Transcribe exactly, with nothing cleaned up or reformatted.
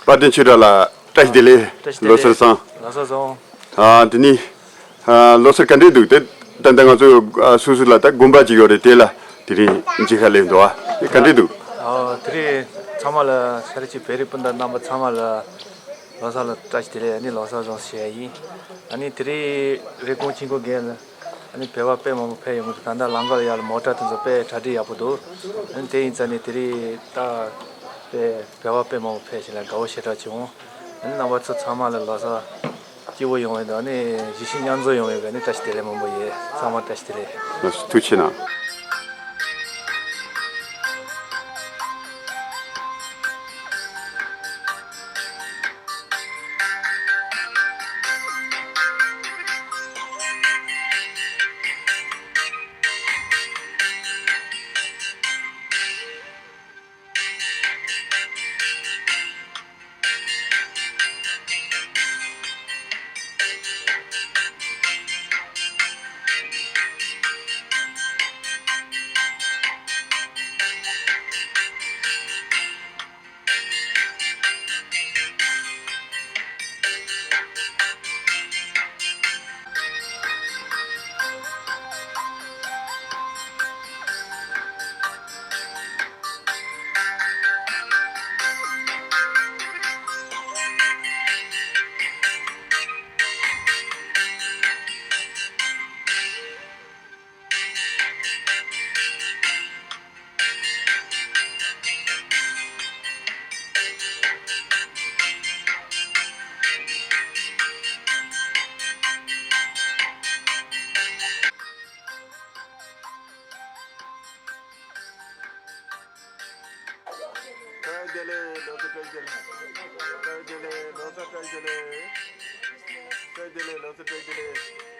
དཔལ་ལྡན་ཆོས་གྲགས་ལགས། བཀྲ་ཤིས་བདེ་ལེགས། བཀྲ་ཤིས་བདེ་ལེགས། ལོ་གསར་བཟང་། ལོ་གསར་བཟང་། ཨ། དེ་ནི། ཨ། ལོ་གསར་ག་འདྲས་འདུག་དེ་ད་ལྟ་ང་ཚོ། ཨ། སོ་སོ་ལ་ད་དགོན་པ་ཅིག་ཡོད་རེད། དེ་ལ་དེ་རིང་མཇལ་ཁ་སླེབས་འདུག་ཨ། དེ་ག་འདྲས་འདུག་ཨོ། དེ་རིང་ཚང་མ་ལ་ཤ་རི་ཅི་བོད་རིགས་སྤུན་ཟླ་རྣམ་པ་ཚང་མ་ལ་ལོ་གསར་ལ་བཀྲ་ཤིས་བདེ་ལེགས། ཨ་ནི་ལོ་གསར་བཟང་ཞུ་ཡ་ཡིན། ཨ་ནི་དེ་རིང་རེབ་གོང་ཆེན་པོ་རྒན་ལ། ཨ་ནི་བོད་པ་དཔེ་མང་པོ་ཕེབས་ཡོང་གི་འདུག་ད་ལྟ་ལམ་ཁ་ལ་ཡར་ལ་མོ་ཊ་དེ་ཚོ་དཔེ་གྲ་སྒྲིག་ཡག་པོ་འདུག་ཨ་ནི་དེ་ཡིན་ཙང་ནི་དེ་རིང་ད་དཔེ་བོད་པ་དཔེ་མང་པོ་ཕེབས་ཤིང་ལ་དགའ་བོ་ཞེ་དྲག་བྱུང་། ཨ་ནི་རྣམ་པ་ཚོ་ཚང་མ་ལ་ལོ་གསར་སྐྱིད་པོ་ཡོང་བའི་དོན་ནི་གཞིས་བྱེས་མཉམ་འཛོམས་ཡོང་བའི་དོན་ནི་བཀྲ་ཤིས་བདེ་ལེགས་མང་པོ་ཡོད། ཚང་མ་བཀྲ་ཤིས་བདེ་ལེགས། ཐུགས་ཆེ་གནང་། བཀྲ་ཤིས་བདེ་ལེགས། ལོ་གསར་བཀྲ་ཤིས་བདེ་ལེགས། བཀྲ་ཤིས་བདེ་ལེགས། ལོ་གསར་བཀྲ་ཤིས་བདེ་ལེགས། བཀྲ་ཤིས་བདེ་ལེགས། ལོ་གསར་བཀྲ་ཤིས་བདེ་ལེགས།